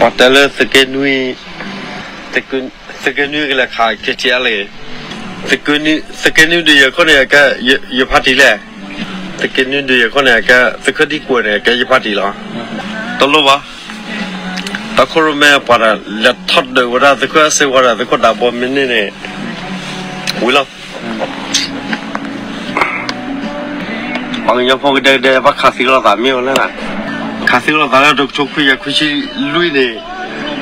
ပှၤတဲလၢသုးက့နွံ, သုးက့နွံကလဲၤခး KTLA, သုးက့နွံဒုးယၤခိၣ်န့ၣ် အကဲယဖါတံၢ်လဲၣ်, သုးက့နွံဒုးယၤခိၣ်န့ၣ် အကဲသုးခိၣ်ဒံကွဲးန့ၣ် အကဲယဖါတံၢ်လီၤ. တလိၣ်ဘၣ်, တၢ်ခိၣ်ရိၣ်မဲပှၤဒီး လဲၤထီၣ်ဒုးဝဲဒၣ်သုးခိၣ်အဲၣ်စ့ဝါဒီးသုးခိၣ်ဒးဘီမ့ၢ်န့ၢ်န့ၣ် ဝံၤလီၤ. ပှၤကညီဖိကဒဲကဒဲ ဘၣ်ခးသံလိာ်သးမ့ၢ်ဝဲလဲၣ်, ခးသံလိာ်သးလၢတကထိခွံကယၤခွံဆံလွံၢ်န့ၣ်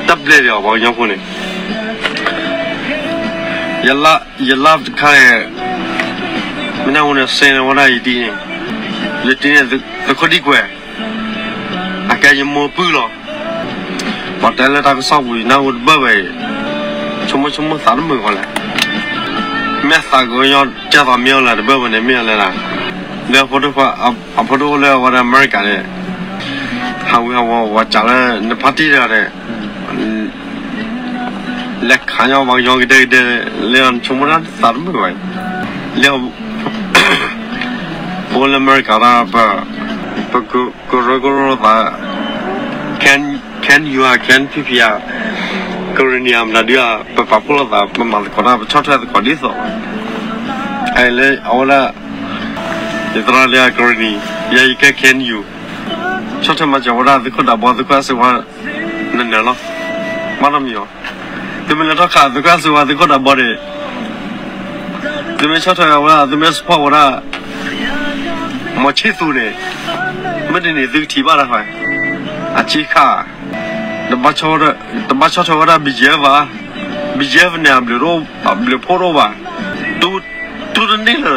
တၢ်ဘျဲၣ်ဒံးအီၤ ပှၤကညီဖိန့ၣ်, ယ love တခါန့ၣ်, မ့ၢ်နဝဲန့ၣ် စ့န့ၣ်ဝဲဒၣ်ယတံၤန့ၣ်, ယတံၤန့ၣ် သုးခိၣ်ဒံကွဲး အကဲယမိၢ်ပုၢ်လီၤ. ပှၤတဲလၢတၢ်ကစီၣ်ပူၤ ယနၢ်ဟူတဘၣ်ဝဲအံၤ, ဆိကမိၣ်ဆိကမိၣ်သးတမုာ်ဃီလဲၣ်. မ့ၢ်သးကညီကဲသိးမ့ၢ်အီၤလဲၣ် တဘၣ်ဝဲန့ၣ်မ့ၢ်အီၤလဲၣ်, လၢအဖိဒိၣ်လၢအဝဲဒၣ်အမဲရကၤန့ၣ်, ဟးဝံၤဟးဝီၤဝဲစးလၢ နဖါတံၢ်တဂၤန့ၣ် လဲၤခးညီပှၤကညီကဒဲကဒဲ, လၢနဆိကမိၣ်တၢ်သးတမုာ်ဘၣ်, လၢ ပအိၣ်လၢအမဲရကၤဒၣ် ပကရၢကရိလိာ်သး, ခဲအံၤ ခဲအံၤ ဖံဖံဧါ, ကရံၣ်နံၣ်ဧါ မတၤဒုဧါ, ပပာ်ဖှိၣ်လိာ်သး ပမၤသကိးတၢ် ပဆီၣ်ထွဲသကိးဒ်သိး, လၢအဝဲဒၣ် ယသရၣ်လၢကရံၣ်နံၣ်, ယဲယကဲ ခဲအံၤ ဆီၣ်ထွဲမၤစၢၤဝဲဒၣ်သုးခိၣ်ဒးဘီ သုးခိၣ်အဲၣ်စ့ဝါ နနၢၤလီၤ, ဘၣ်နီတမံၤအီၤ, သုမ့ၢ်လဲၤထီၣ်ခးသုးခိၣ်အဲၣ်စ့ဝါ သုးခိၣ်ဒးဘီန့ၣ်, သုမ့ၢ်ဆီၣ်ထွဲဝဲဒၣ် သုမ့ၢ် support ဝဲဒၣ် မီၤဆံၣ်သူးန့ၣ်, မ့ၢ်တန့ၣ်သုကထံၣ်ဘၣ်တၢ်ဃီ, အဆံးခါ, တဘၣ်ဆီၣ်ထွဲဝဲဒၣ် BGF ဘၣ်, BGF န့ၣ် အဘျုးတအိၣ်ဘၣ်, တူၢ်တန့ၢ်လၢၤ,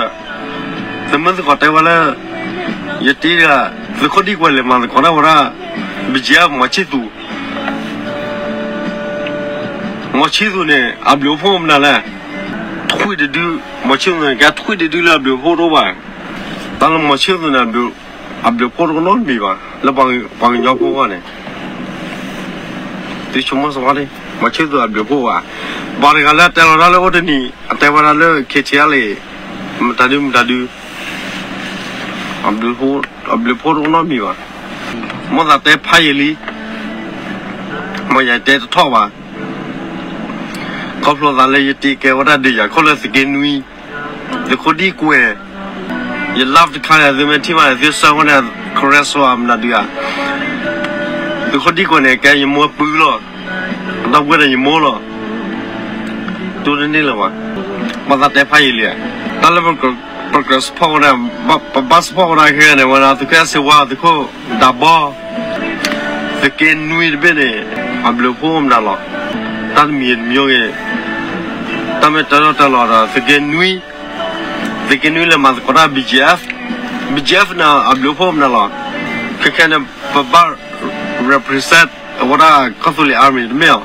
သုမ့ၢ်သကိးတဲဝဲလၢ ယတံၤတဂၤ သုးခိၣ်ဒံကွဲးလဲၤမၤသကိးတၢ်ဝဲဒၣ် BGF မီၤဆံၣ်သူး မီၤဆံၣ်သူးန့ၣ် အဘျုးအိၣ်ဖှိၣ်မနုၤလဲၣ်, ထွံၣ်တဒု, မီၤဆံၣ်သူးန့ၣ် ကဲထွံၣ်တဒုလၢအဘျုးအိၣ်ဖှိၣ်တအိၣ်ဘၣ်, တၢ်လၢမီၤဆံၣ်သူးန့ၣ် အဘျုးအိၣ်ဖှိၣ်တအိၣ်နီတမံၤဘၣ် လၢပှၤကညီဖိအဂီၢ်န့ၣ်, သုဆိကမိၣ်စ့ၢ်ကီး, မီၤဆံၣ်သူးအဘျုးအိၣ်ဖှိၣ်ဘၣ်, ပှၤတဂၤလၢအတဲလီၤတၢ်လၢအိၣ်တနံၤ အတဲဝဲဒၣ်လၢ KTLA မတၤဒုမတၤဒု အဘျုးအိၣ်ဖှိၣ်တအိၣ်နီတမံၤဘၣ်, မိၣ်သးတဲဖးယံာ်လံ, မ်ယတဲတထီၣ်ဘၣ်, ခီဖျိသးလၢယတံၤကဲဝဲဒၣ်ဒုးယၤခိၣ်လၢသုးက့နွံ, သုးခိၣ်ဒံကွဲး, ယ love တခါန့ၣ် သုမ့ၢ်ထံၣ်ဘၣ်န့ၣ် သုဆၢဝဲန့ၣ် ကရၢစိဧါ မနုၤဒုဧါ, သုးခိၣ်ဒံကွဲးန့ၣ် ကဲယမိၢ်ပုၢ်လီၤ, ဒီပုၢ်ဝဲၢ်ဒီးယမိၢ်လီၤ, တူၢ်တန့ၢ်လၢၤဘၣ်, ဘၣ်သးတဲဖးယံာ်လံ, တၢ်လၢ ပကြၢး support ဝဲဒၣ်, ပဘၣ် support ဝဲဒၣ်ခဲအံၤန့ၣ် ဝဲဒၣ်သုးခိၣ်အဲၣ်စ့ဝါ သုးခိၣ်ဒးဘီ, သုးက့နွံတဘ့ၣ်န့ၣ် အဘျုးအိၣ်ဖှိၣ်မနုၤလီၤ, တၢ်တမံၤတမံၤဂ့ၤ, တၢ်မ့ၢ်တၢ်လီၢ်တၢ်လီၤဒီး သုးက့နွံ, သုးက့နွံလဲၤမၤသကိးတၢ် BGF, BGF န့ၣ် အဘျုးအိၣ်ဖှိၣ်မနုၤလီၤ, ခဲခဲန့ၣ် ပဘၣ် represent အဝဲဒၣ်ကီၢ်သူလ့ၤ army တမ့ၢ်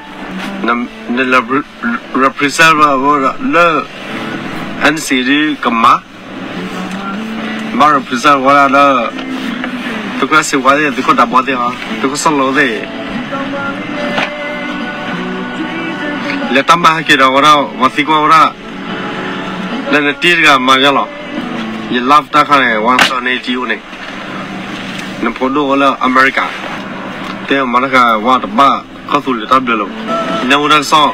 အီၤ, နလဲၤ represent လၢ NC ဒ်ကမၤ, ဘၣ် represent ဝဲဒၣ်လၢ သုးခိၣ်အဲၣ်စ့ဝါသ့ၣ်, သုးခိၣ်ဒးဘီသ့ၣ်, သုးခိၣ်စီၣ်လိသ့ၣ်, လဲၤတၢ်မၤဟဲက့ၤဒီးဝဲဒၣ် ပှၤသံကွၢ်ဝဲဒၣ်, လၢနတံၤတဂၤမၤယါလီၤ, ယ love တၢ်ခါန့ၣ် ဝါစီၤန့ၣ်တံၤအိၣ်န့ၣ်, နဖိဒိၣ်အိၣ်လၢအမဲရကၤ, တဲမၤတၢ်ခါ ဝဲတဘၣ်ကီၢ်သူလ့ၤတၢ်ဘျၢလီၤ, ယနၢ်ဟူတၢ်ကစီၣ်,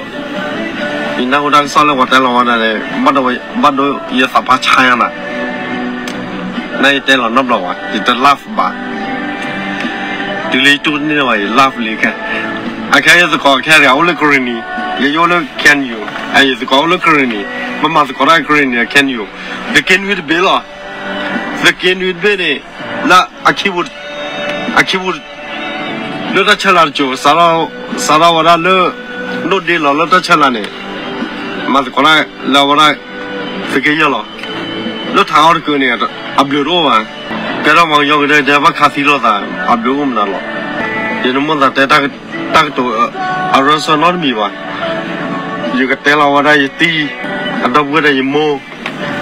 ယနၢ်ဟူတၢ်ကစီၣ်လၢပှၤတဲလီၤဝဲဒၣ်န့ၣ် ဘၣ်ဒိယသးဖးဆါညါနၤ, နယတဲလီၤနီတဘျီဘၣ်, ယတ love ဘၣ်, တုၤလၢယတူၢ်တန့ၢ်ဘၣ် ယ love လံခဲ, အခဲယသကိးခဲတဂၤအိၣ်လၢကရံၣ်နံၣ်, ယယအိၣ်လၢ KNU, ယသကိးအိၣ်လၢကရံၣ်နံၣ်, ပမၤသကိးတၢ်ကရံၣ်နံၣ် KNU, သုးက့နွံတဘ့ၣ်လီၤ, သုးက့နွံတဘ့ၣ်န့ၣ်, လၢအခံပူၤ, အခံပူၤ, လၢတၢ်ဆဲးလၤတစိၤ, စးထီၣ်ဝဲဒၣ်လၢ ဒိၣ်ဒ့လီၤလၢတၢ်ဆဲးလၤန့ၣ်, မၤသကိးတၢ်လၢအဝဲဒၣ် သုးက့ယဲၢ်လီၤ, လၢထးအီၣ်တကုၤန့ၣ် အဘျုးတအိၣ်ဘၣ်, ကဲထီၣ်ပှၤကညီကဒဲကဒဲ ဘၣ်ခးသံလိာ်သး အဘျုးအိၣ်မနုၤလီၤ, ယနမိၣ်သးတဲ တၢ်ကတိၤအရၢစၢၤနီတမံၤဘၣ်, ယကတဲလီၤဝဲဒၣ်ယတံၤ, အဒီပုၢ်ဝဲၢ်ဒီးယမိၢ်,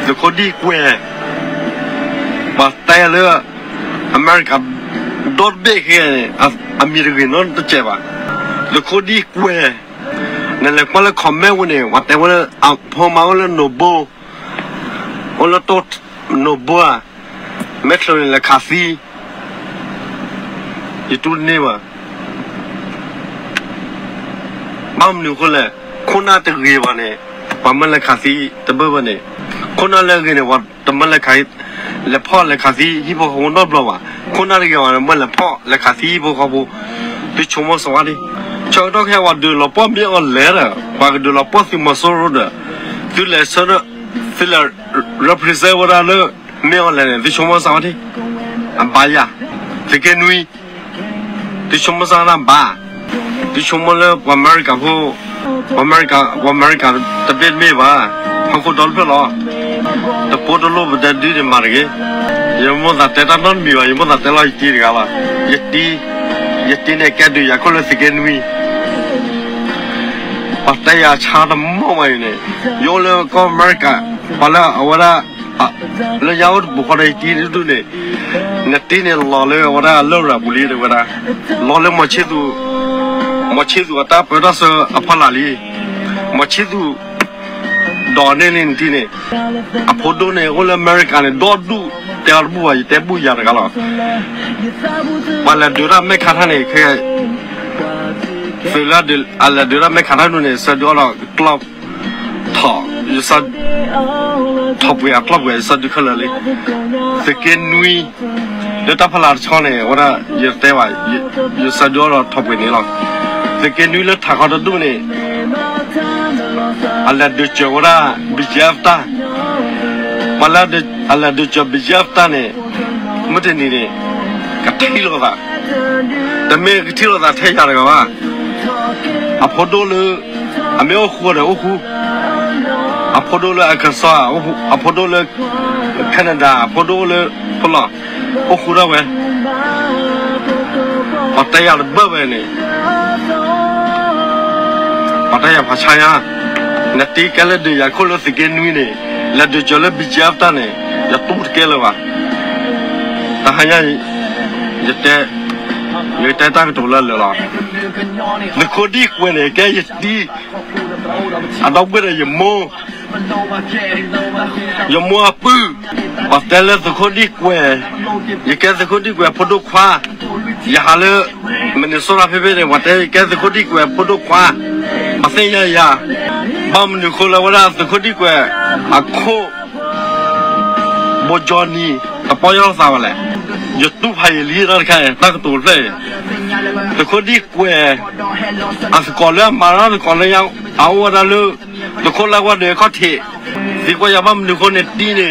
သုးခိၣ်ဒံကွဲး, ပှၤတဲလၢ အမဲရကၤ ဒီတဘ့ၣ်ခဲန့ၣ် အမံၤတဂ့ၤနီတစဲးဘၣ်, သုးခိၣ်ဒံကွဲး, နလဲၤကွၢ်လၢ comment ဝဲန့ၣ် ပှၤတဲဝဲလၢ အဖိမါအိၣ်လၢနိၣ်ဘိ, အိၣ်လၢတိၢ်နိၣ်ဘိဧါ, မဲၢ်ချၢန့ၣ်လဲၤခးသံ ယတူၢ်တန့ၢ်ဘၣ်. ဘၣ်မနုၤအဃိလဲၣ်, ခိၣ်နၢ်တဂ့ၤဘၣ်န့ၣ် ပှၤမၢလဲၤခးသံတဘၢဘၢန့ၣ်, ခိၣ်နၢ်လၢအဂ့ၤန့ၣ် ပှၤတမၢလဲၤခး, လဲၤဖီၣ်လဲၤခးသံဟံၣ်ဖိဃီဖိနီတဘျီဘၣ်. ခိၣ်နၢ်တဂ့ၤဘၣ်န့ၣ် မၢလဲၤဖီၣ်လဲၤခးသံဟံၣ်ဖိဃီဖိ, သုဆိကမိၣ်စးဝါဒံး. ဆၢကတီၢ်ခဲအံၤ ပှၤဒုးလီၤပှီၢ်မ့ၢ်အီၤလဲၣ်ဒီး ပှၤကဒုးလီၤပှီၢ်သုးမီၤစိရိၤဒီး သုလဲၤဆၢထၢၣ်, သုလဲၤ represent ဝဲဒၣ်လၢ မ့ၢ်အီၤလဲၣ်န့ၣ် သုဆိကမိၣ်စးဝါဒံး. အဘၣ်ယၤ, သုးက့နွံ သုဆိကမိၣ်စးဝါဒံးဘၣ်. သုဆိကမိၣ်လၢပှၤအမဲရကၤဖိ, ပှၤအမဲရကၤ, ပှၤအမဲရကၤတဘ့ၣ်တမ့ၢ်ဘၣ်, ဟီၣ်ခိၣ်ဒီတဖျၢၣ်လီၤ. တပိတလိၣ်ပတဲဒုးန့ၣ်မၤတဂ့ၤ. ယမိၣ်သးတဲတၢ်နီတမံၤဘၣ်, ယမိၣ်သးတဲလီၤယတံၤတဂၤလီၤ. ယတံၤ, ယတံၤန့ၣ်ကဲဒုးယၤခိၣ်လၢသုးက့နွံ ပှၤတဲယၤဆါတမီၢ်မးအံၤန့ၣ်, ယအိၣ်လၢကီၢ်အမဲရကၤ, ပှၤလၢအဝဲဒၣ်, လၢညါအိၣ်တပူၤဃီဒီးယတံၤတဒူၣ်န့ၣ်, နတံၤန့ၣ်လီၤလၢအဝဲဒၣ်လရာ်ပူၤလံတဲဝဲဒၣ်, လီၤလၢမီၤဆ့သူး, မီၤဆ့သူးအတၢ်ပၢတၢ်ဆှၢအဖီလာ်လံ. မီၤဆ့သူး ဒီးန့ၢ်လံနတံၤန့ၣ်, အဖိဒိၣ်န့ၣ် အိၣ်လၢအမဲရကၤန့ၣ် ဒီဒူၣ်, တဲအီၤတဘူၣ်ဘၣ်, ယတဲဘူၣ်ယၤတဂၤလီၤ. ပှၤလဲၤဒုးတၢ်မဲၢ်ခးထါန့ၣ်, သုးလၢအလဲၤဒုးတၢ်မဲၢ်ခးထါဒူၣ်န့ၣ် ဆၢဒုးအီၤဒီးကျီၢ်ထီၣ်, ယဆၢ, ထီၣ်ပှဲၤအကျီၢ်ပှဲၤ ယဆၢဒုးခဲလၢာ်လံ. သုးက့နွံ လၢတၢ်ဖီလာ်တဆီန့ၣ် အဝဲဒၣ်ယတဲဘၣ်, ယဆၢဒုးအီၤဒီးထီၣ်ပှဲၤန့ၣ်လီၤ. သုးက့နွံလၢထးခီတဒူၣ်န့ၣ် အလဲၤဒုးစၢၤဝဲဒၣ် ဘံၣ်ကၠၣ်တၢ်, ပှၤလၢအလဲၤဒုးစၢၤ ဘံၣ်ကၠၣ်တၢ်န့ၣ် မုၢ်တနံၤန့ၣ် ကထံၣ်လိာ်သး, တမ့ၢ်ကထံၣ်လိာ်သးထဲယၤတဂၤဘၣ်. အဖိဒိၣ်လၢ အမ့ၢ်အိၣ်ဃူဒီးအိၣ်ဃူ, အဖိဒိၣ်လၢ Arkansas, အဖိဒိၣ်လၢ Canada, အဖိဒိၣ်လၢဖီလီၢ်, အိၣ်ဃူထီၣ်ဝဲ, ပှၤတဲယၤတဘၢဘၢန့ၣ် ပှၤတဲယၤဖးဆါညါ, နတံၤကဲလၢဒုးယၤခိၣ်လၢသုးက့နွံန့ၣ်, လဲၤဒုးစၢၤလၢ ဘံၣ်ကၠၣ်တၢ်န့ၣ် ယတူၢ်တကဲလၢၤဘၣ်. တဟါညါအံၤ ယတဲ, ယတဲတၢ်ကတိၤလၢလၢာ်လီၤ. သုးခိၣ်ဒံၣ်ကွဲၤန့ၣ် ကဲယတံၤ, အဒီပုၢ်ဝဲၢ်ဒီးယမိၢ်, ယမိၢ်အပုၢ်, ပှၤတဲလၢသုးခိၣ်ဒံၣ်ကွဲၤ, ယကဲသုးခိၣ်ဒံၣ်ကွဲၤဖိဒိၣ်ခွါ, ယဟးလၢ Minnesota ဖဲဖဲန့ၣ် ပှၤတဲယကဲသုးခိၣ်ဒံၣ်ကွဲၤဖိဒိၣ်ခွါ, ပှၤသ့ၣ်ညါယၤ, ဘၣ်မနုၤဃိလၢဝဲဒၣ်သုးခိၣ်ဒံၣ်ကွဲၤ အခိၣ် ဘိကၠီနံၤ တပီၢ်ယၢ်လိာ်သးဘၣ်လဲၣ်. ယတူၢ်ဖးယံာ်လံတၢ်တခါအံၤ တၢ်ကတိၤတဖျၢၣ်အံၤ, သုးခိၣ်ဒံၣ်ကွဲၤ အသကိးလၢအမၤတၢ်သကိးလၢညါ အအိၣ်ဝဲဒၣ်လၢ သုးခိၣ်လၢဝါဒၢးခီၣ်ထံး, သံကွၢ်ယၤဘၣ်မနုၤဃိန့ၣ်တံၤန့ၣ်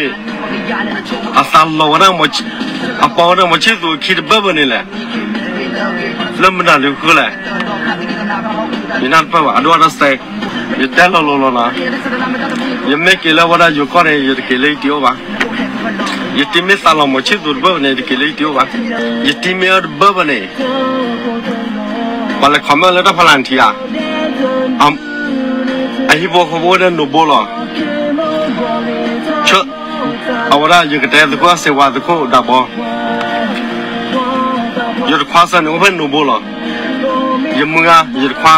အသးလီၤဝဲဒၣ် အပီဝဲဒၣ်မီၤဆံၣ်သူးအခံတဘၢဘၢန့ၣ်လဲၣ်. လၢမနုၤအဃိလဲၣ်. ယနၢ်တပၢၢ်ဘၣ် အဒိၣ်အတၢ်စဲး, ယတဲလီၤလီၤလီၤလီၤ. ယမ့ၢ်က့ၤလၢဝဲဒၣ်ယိၤကီၢ်န့ၣ် ယတက့ၤလၢယတံၤအိၣ်ဘၣ်. ယတံၤမ့ၢ်သးလီၤမီၤဆံၣ်သူးတဘၢဘၢန့ၣ် ယတက့ၤလၢယတံၤအိၣ်ဘၣ်. ယတံၤမ့ၢ်အၢတဘၢဘၢန့ၣ် ပှၤလဲၤ comment လၢတၢ်ဖီလာ်နထံၣ်ဧါ. အဟံၣ်ဖိဃီဖိအိၣ်ဒီးနိၣ်ဘိလီၤ. ဆၢ, အဝဲဒၣ်ယကတဲသုးခိၣ်စ့ဝါ သုးခိၣ်ဒၢဘီ, ယတခွါစၢ်န့ၣ် အိၣ်ဖဲနိၣ်ဘိလီၤ. ယမုၢ်ဂၤ ယတခွါ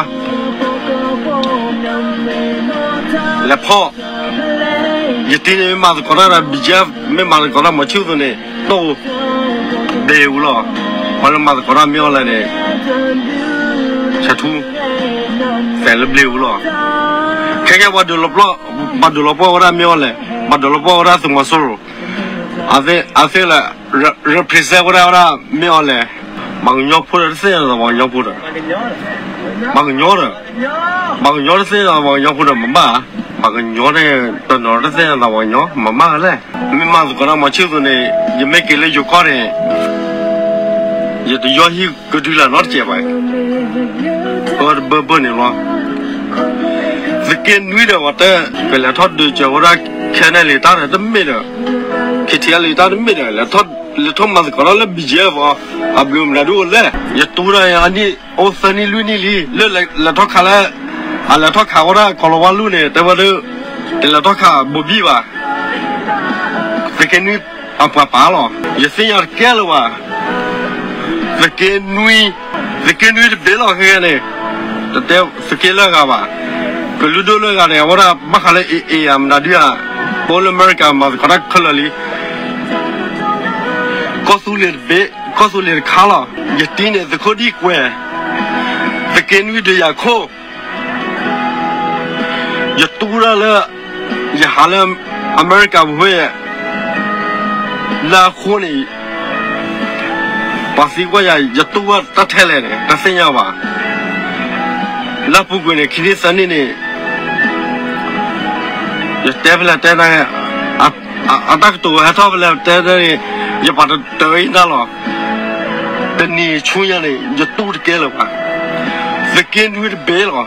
လဲၤဖီၣ်, ယတံၤန့ၣ် မ့ၢ်မၤသကိးတၢ်ဒီး ဘံၣ်ကၠၢၣ်, မ့ၢ်မၤသကိးတၢ်မီၤဆံၣ်သူးန့ၣ် တိၢ်, ဘျ့အူလီၤ. ပှၤလၢမၤသကိးတၢ်မ့ၢ်အီၤလဲၣ်န့ၣ် ဆဲးထူ, သဲးလၢဘျ့အူလီၤ. ခဲကဲ ပှၤဒုးလီၤပှီၢ်ဝဲဒၣ်မ့ၢ်အီၤလဲၣ်, ပှၤဒုးလီၤပှီၢ်ဝဲဒၣ်သုးမီၤစိရိၤ, အသ့ၣ်လၢ represent ဝဲဒၣ်ဝဲဒၣ်မ့ၢ်အီၤလဲၣ်. ပှၤကညီဖိဒီးတသ့ၣ်ညါသးပှၤကညီဖိဒီး, ပှၤကညီဒီး, ပှၤကညီတသ့ၣ်ညါသးပှၤကညီဖိဒီးမၤဘၣ်, ပှၤကညီန့ၣ် တနီၤတသ့ၣ်ညါသးပှၤကညီ မၤဘၣ်လဲၣ်. မ့ၢ်မၤသကိးတၢ်မီၤဆံၣ်သူးန့ၣ် ယမ့ၢ်က့ၤလၢယိၤကီၢ်န့ၣ် ယတယီဟံၣ်ကဒုလၢနီတစဲးဘၣ်. အၢတဘၢဘၢန့ၣ်လီၤ. သုးက့နွံဒီးပှၤတဲ ကလဲၤထီၣ်ဒုးစၢၤဝဲဒၣ် ခဲနဲၣ်လံတၢ်ဒီးတမ့ၢ်ဒီး ခံထံအလံတၢ်တမ့ၢ်ဒီး လဲၤထီၣ်မၤသကိးတၢ်လၢ ဘံၣ်ကၠၢၣ် အဘျုးမနုၤဒုအိၣ်လဲၣ်. ယတူၢ်တၢ်အနံၣ်အိၣ်သၢနံၣ်လွံၢ်နံၣ်လံ လၢလဲၤထီၣ်ခးလၢ အလဲၤထီၣ်ခးဝဲဒၣ်ကီၤလၤဝါလူၢ်န့ၣ် တဲဝဲဒၣ် တလဲၤထီၣ်ခးဘိဘံၣ်ဘၣ်. သုးက့နွံအပှၤပာ်လီၤ. ယသ့ၣ်ညါတကဲလၢၤဘၣ်. သုးက့နွံ, သုးက့နွံတဘ့ၣ်လီၤခဲကဲန့ၣ်, တတဲသုးက့လၢအဂၤဘၣ်. ကလုာ်ဒိၣ်လၢအဂၤန့ၣ် အဝဲဒၣ်ဘၣ်ဃးလၢ AA ဧါ မနုၤဒုဧါ, ပအိၣ်လၢအမဲရကၤမၤသကိးတၢ်ခဲလၢာ်လံ. ကီၢ်သူလ့ၤတဘ့ၣ်, ကီၢ်သူလ့ၤတခါလီၤ. ယတံၤန့ၣ် သုးခိၣ်ဒံၣ်ကွဲၤ, သုးက့နွံဒုးယၤခိၣ် ယတူၢ်ဒၣ်လၢ ယဟးလၢအမဲရကၤပူၤဖဲ လၢအဃိန့ၣ် ပှၤသံကွၢ်ယၤ ယတူၢ်ဘၣ်တၢ်ထဲလဲၣ်န့ၣ် တသ့ၣ်ညါဘၣ်. လၢအပူၤကွံာ်န့ၣ် ခံနံၣ်သၢနံၣ်န့ၣ် ယတဲဖဲလဲၣ်တဲဒၣ် အတၢ်ကတိၤဟဲထီၣ်ဖဲလဲၣ်တဲဒၣ်န့ၣ် ယပာ်တၢ်အံၤနၢ်လီၤ. တနံၤဆူညါန့ၣ် ယတူၢ်တကဲလၢၤဘၣ်. သုးက့နွံတဘ့ၣ်လီၤ.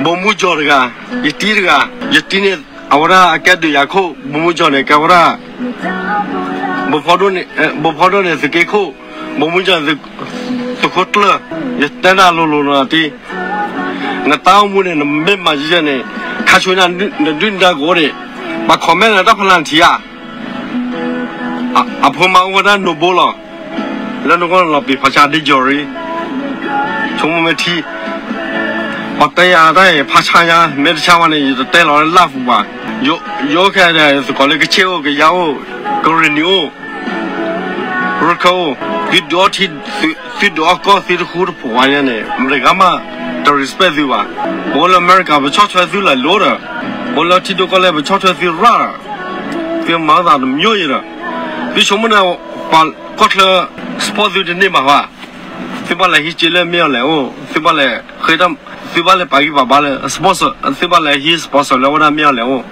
ဘိၣ်မူကၠီၣ်တဂၤ, ယတံၤတဂၤ, ယတံၤန့ၣ် အဝဲဒၣ်အကဲဒုးယၤခိၣ်, ဘိၣ်မူကၠီၣ်န့ၣ် ကဲဝဲဒၣ် ဘိၣ်ဖီဒိၣ်န့ၣ် သုးက့ခိၣ်, ဘိၣ်မူကၠီၣ်န့ၣ် သုးခိၣ်ကျၢၢ်, ယတဲနၤလိၤလိၤနီၤတံၤ, နတၢ်အိၣ်မူန့ၣ် နမ့ၢ်မၤယဲၢ်န့ၣ် ခါဆူညါနဒုၣ်နဒါကအိၣ်ဒံး, ပှၤ comment နၤတၢ်ဖးလၢနထံၣ်ဧါ. အဖိမါအိၣ်ဝဲဒၣ်နိၣ်ဘိလီၤ. လၢနဂီၢ်လီၤပံာ်ဖးဆါဒ့ကၠီၤရံ, ဆိကမိၣ်မ့ၢ်ထံ, ပှၤတဲယၤတၢ်အံၤ ဖးဆါညါ မ့ၢ်တဆါဝဲန့ၣ် ယတတဲလီၤလၢ live ဘၣ်. ယအိၣ်ခဲအံၤ ယသကိးလၢကဆ့ၣ်အိၣ်, ကယါအိၣ်, ကရ့ၣ်နံၤအိၣ်, ရခၢၣ်အိၣ်, သုဒုးအီထံ, သုဒုးအီကီၢ်သုတဃူတဖိးဝဲညါန့ၣ် မတဂၤမး တ respect သုဘၣ်. ပအိၣ်လၢအမဲရကၤ ပဆီၣ်ထွဲသုလၢလိၤဒီး, ပအိၣ်လၢထံဒိၣ်ကီၢ်လဲၢ် ပဆီၣ်ထွဲသုရၣ်ဒီး, သုမၤသးတမံၤယဲဒီး, သုဆိကမိၣ်န့ၣ် ပှၤကီၢ်ချၢ support သုတန့ၢ်ဘၣ်ဘၣ်. သုဘၣ်လဲၤဟံးစ့လၢမ့ၢ်အီၤလဲၣ်အိၣ်, သုဘၣ်လဲၤဃ့, သုဘၣ်လဲၤပာ်ဂံၢ်ပာ်ဘါလၢ sponsor, သုဘၣ်လဲၤဟံး sponsor လၢဝဲဒၣ်မ့ၢ်အီၤလဲၣ်အိၣ်,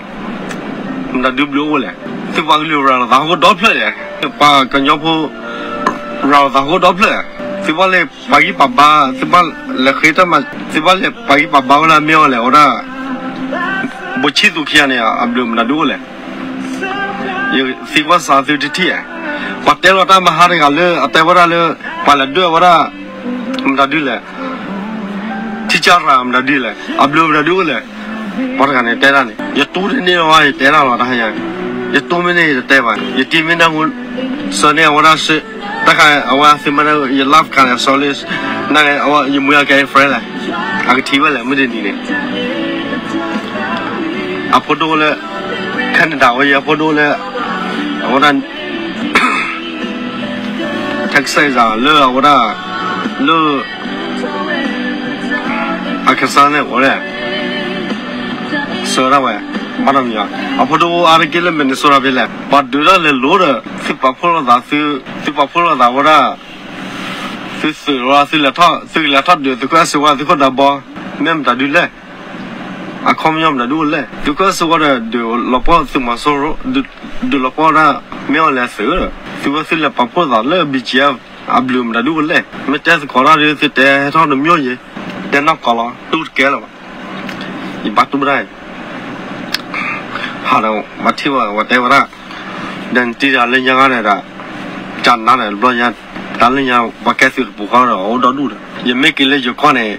မတၤဒုဘျုးအိၣ်လဲၣ်. သုပှၤကလုာ်ရၤလီၤသးဟီၣ်ခိၣ်ဒီဖျၢၣ်လဲၣ်, ပှၤကညီဖိ ရၤလီၤသးဟီၣ်ခိၣ်ဒီဖျၢၣ်, သုဘၣ်လဲၤပာ်ဂံၢ်ပာ်ဘါ, သုဘၣ်လဲၤဃ့တၢ်မၤ, သုဘၣ်လဲၤပာ်ဂံၢ်ပာ်ဘါဝဲဒၣ်မ့ၢ်အီၤလဲၣ်, အဝဲဒၣ် ဘိၣ်ဆံသူခံဂၤန့ၣ် အဘျုးမတၤဒုအိၣ်လဲၣ်. ယသံကွၢ်စးသုတထံၣ်ဧါ. ပှၤတဲလီၤတၢ်မဟါတဂၤလၢ အတဲဝဲဒၣ်လၢ ပှၤလဲၤဒွဲၣ်ဝဲဒၣ် မတၤဒုလဲၣ်, ထံကၢ်ရၤမတၤဒုလဲၣ်, အဘျုးမတၤဒုအိၣ်လဲၣ်. ပှၤတဂၤန့ၣ်တဲဒၣ်န့ၣ် ယတူၢ်တန့ၢ်လီၤဘၣ် ယတဲဒၣ်လီၤတၢ်ဟါညါ, ယတူၢ်မ့ၢ်န့ၢ်ယတတဲဘၣ်, ယတံၤမ့ၢ်န့ၢ် ဆၢန့ၢ်အဝဲဒၣ် တၢ်ခါအဝဲသုမ့ၢ် ယ live ခါန့ၣ် sorry, န ယမုၢ်ဂၤကဲ friend လဲၣ်, အကထံၣ်ဝဲလဲၣ် မုၢ်တနံၤန့ၣ် အဖိဒိၣ်လၢ Canada ဝဲယဲ အဖိဒိၣ်လၢ အဝဲဒၣ် Texas လၢအဝဲဒၣ် လၢ Arkansas န့ၣ်အိၣ်လဲၣ်, ဆၢဒၣ်ဝဲ ဘၣ်နီတမံၤ, အဖိဒိၣ်အါတက့ၢ်လၢ Minnesota ဖဲလဲၣ်, ပှၤဒုးတၢ်လဲၤလိၤဒီး သုပာ်ဖှိၣ်လိာ်သးသု, သုပာ်ဖှိၣ်လိာ်သးဝဲဒၣ် သုသုးလီၤ သုလဲၤထီၣ်, သုကလဲၤထီၣ်ဒုးသုးခိၣ်အဲၣ်စ့ဝါ သုးခိၣ်ဒးဘီ, မ့ၢ်မတၤဒုလဲၣ်. အခီပညီမတၤဒုအိၣ်လဲၣ်. သုးခိၣ်အဲၣ်စ့ဝါဒီး ဒုးလီၤပှီၢ်သုးမီၤစိရိၤ, ဒုးလီၤပှီၢ်ဒၣ် မ့ၢ်အီၤလဲၤသုးဒီး သုဝဲသုလဲၤပာ်ဖှိၣ်သးလၢ B G F အဘျုးမတၤဒုအိၣ်လဲၣ်. မ့ၢ်တဲသကိးတၢ်ဒီး သုတဲဟဲထီၣ်တမံၤယဲ, တဲနီၢ်ကီးလီၤ, တူၢ်တကဲလၢၤဘၣ်. ယဘၣ်တူၢ်ဘၣ်ဒၣ် ဟးဒီး ပှၤထံၣ်ဝဲ ပှၤတဲဝဲဒၣ် ဒီးနတံၤတၢ်လၢညါဂၤဒီး ကနါဒီးတဘျီညါ တၢ်လၢညါ ပှၤကဲသုးတပူၤဃီဒီး အိၣ်ဒီဒူၣ်ဒီး ယမ့ၢ်က့ၤလၢယိၤကီၢ်န့ၣ်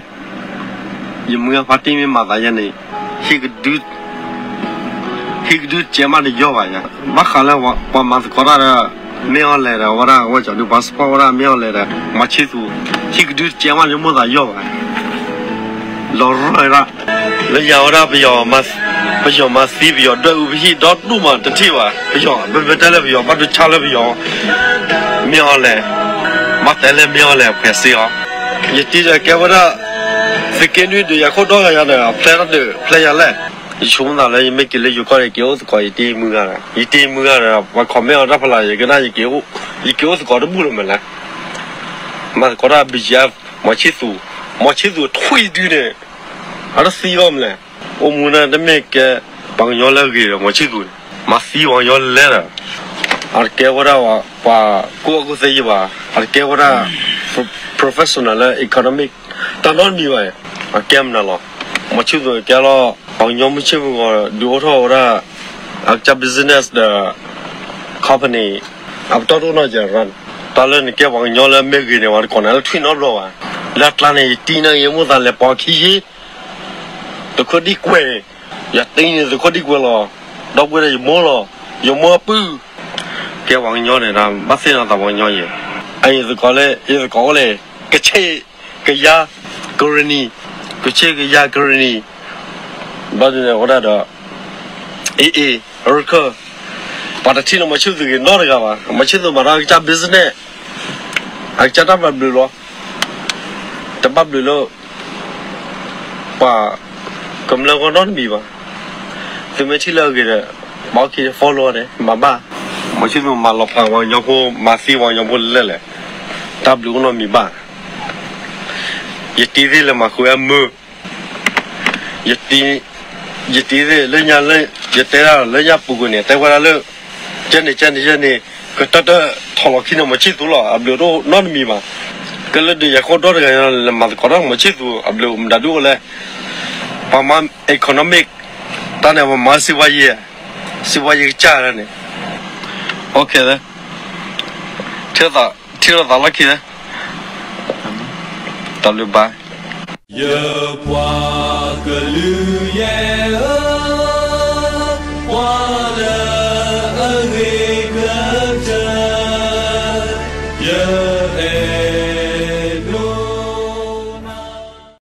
ယမုၢ်ဂၤဖါတံၢ်မ့ၢ်မၤသးယဲန့ၣ် ဟံၣ်ကဒု ဟံၣ်ကဒုတကဲမးတယီၢ်ဘၣ်ယါ. ဘၣ်ဃးလၢပှၤမၤသကိးတၢ်ဒီး မ့ၢ်အီၤလဲၣ်ဒီး အဝဲဒၣ် အဝဲကၠီဒု passport ဝဲဒၣ် မ့ၢ်အီၤလဲၣ်ဒီး မၤဆံသူ ဟံၣ်ကဒုတကဲမးယမိၢ်သးယီၢ်ဘၣ် လီၤရၢၢ်ဒၣ် လၢယၤဝဲဒၣ်ပယီၤ ပယီၤမၤသံ ပယီၤဒွဲၣ်အူပဟံၣ်ဒီဒူၣ်မးတထံၣ်ဘၣ်. ပယီၤ ပမ့ၢ်တဲလၢပယီၤ ဘၣ်ဒိဆါလၢပယီၤ မ့ၢ်အီၤလဲၣ် ဘၣ်တဲလၢမ့ၢ်အီၤလဲၣ် ဖှဲးစ့အီၤ ယတံၤဒီးကဲဝဲဒၣ် သုးက့နွံဒုးယၤခိၣ်ဒီဂၤယၤဒီး အဖျဲထီၣ်ဒုး ဖျဲယၤလဲၣ်. ယဆိကမိၣ်သးလၢယမ့ၢ်က့ၤလၢယိၤကီၢ်န့ၣ် က့ၤအိၣ်သကိးယတံၤမုၢ်ဂၤဒီး ယတံၤမုၢ်ဂၤဒီး ပှၤcommentအီၤတၢ်ဖီလာ် ယကနၣ် ယက့ၤအိၣ်သကိးတဘူၣ်လၢၤမးလဲၣ်. မၤသကိးတၢ် B G F မီၤဆံသူ မီၤဆံသူထွံၣ်ဒုန့ၣ် အတသံအီၤမးလဲၣ်. အိၣ်မူန့ၣ်တမ့ၢ်ကဲ ပှၤကညီလၢအဂ့ၤဒီး မီၤဆံသူန့ၣ် မၤသံပှၤကညီလဲၣ်ဒီး အတကဲဝဲဒၣ်ပှၤကူၣ်ဘၣ်ကူၣ်သ့ယံၤဘၣ်. အတကဲဝဲဒၣ် professional လၢ economic တၢ်နီတမံၤဘၣ်. အကဲမနုၤလီၤ. မီၤဆံသူကဲလီၤ ပှၤကညီမုၢ်ဆ့ၣ်မုၢ်ဂီၤ ဒုးအိၣ်ထီၣ်ဝဲဒၣ် အကစၢ် business ဒီး company အပတီၢ်တအိၣ်နီတဂၤ တၢ်လၢနကဲပှၤကညီလၢမ့ၢ်ဂ့ၤန့ၣ် ပှၤတကိးနၤလၢထွံၣ်နီတဘျီဘၣ်. လၢအကျါန့ၣ် ယတံၤန့ၣ် ယမိၢ်သးလဲၤပိာ်ခံယ့ သုးခိၣ်ဒံကွဲးန့ၣ် ယတံၤန့ၣ် သုးခိၣ်ဒံကွဲးလီၤ. ဒီပုၢ်ဝဲၢ်ဒီးယမိၢ်လီၤ. ယမိၢ်အပုၢ် ကဲပှၤကညီန့ၣ်ဒီး ဘၣ်သ့ၣ်နီၣ်သးပှၤကညီယဲ အအံၤသကိးလၢ ယသကိးအိၣ်လၢ ကဆ့ၣ် ကယၤ ကရ့ၣ်နံၤ ကဆ့ၣ်ကယၤကရ့ၣ်နံၤ ဘျီဒုန့ၣ် ဝဲဒၣ်ဒီး AA ရခၢၣ် ပှၤတထံၣ်လၢမီၤဆံသူဂ့ၤနီတဂၤဘၣ်. မီၤဆံသူမၤတၢ်အကစၢ် business အကစၢ်တၢ်ဘၣ်ဘျုးလီၤ. တဘၣ်ဘျုးလၢ ပှၤ ကမျၢၢ်ဂီၢ်နီတမံၤဘၣ်. သုမ့ၢ်ထံၣ်လၢအဂ့ၤဒီး ဘၣ်အီၣ်ခံ follow န့ၣ် မၤဘၣ်. မၤဆံၣ်သူမၤလီၤဖးပှၤကညီဖိ မၤသံပှၤကညီဖိလဲၣ်လဲၣ်. တၢ်ဘျုးအိၣ်နီတမံၤဘၣ်. ယတံၤသ့ၣ်လဲၤမၤဃုာ်အမုၢ် ယတံၤ ယတံၤသ့ၣ်လၢညါလၢ ယတဲဒၣ်လၢညါပူၤကွံာ်န့ၣ် တဲဝဲဒၣ်လၢ ကဲန့ၣ် ကဲန့ၣ် ကဲန့ၣ် ကတၢၢ်တၢၢ်ထီၣ်လီၤခံန့ၣ် မၤဆံၣ်သူလီၤ အဘျုးတအိၣ်နီတမံၤဘၣ်. ကဲလၢဒုးယၤဃိဒီတဂၤညါ လဲၤမၤသကိးတၢ် မၤဆံၣ်သူ အဘျုးမတၤဒုအိၣ်လဲၣ်. ပှၤမၤ economic တၢ်န့ၣ် ပှၤမၤစံးဘွါယံၤ စံးဘွါယံၤကစၢ်န့ၣ် OK လၢ ထံၣ်လိာ်သးလီၢ်ခံလၢ တၢ်ဘျုးဘၣ်. ယပှၤကလုာ်ယဲဧၢ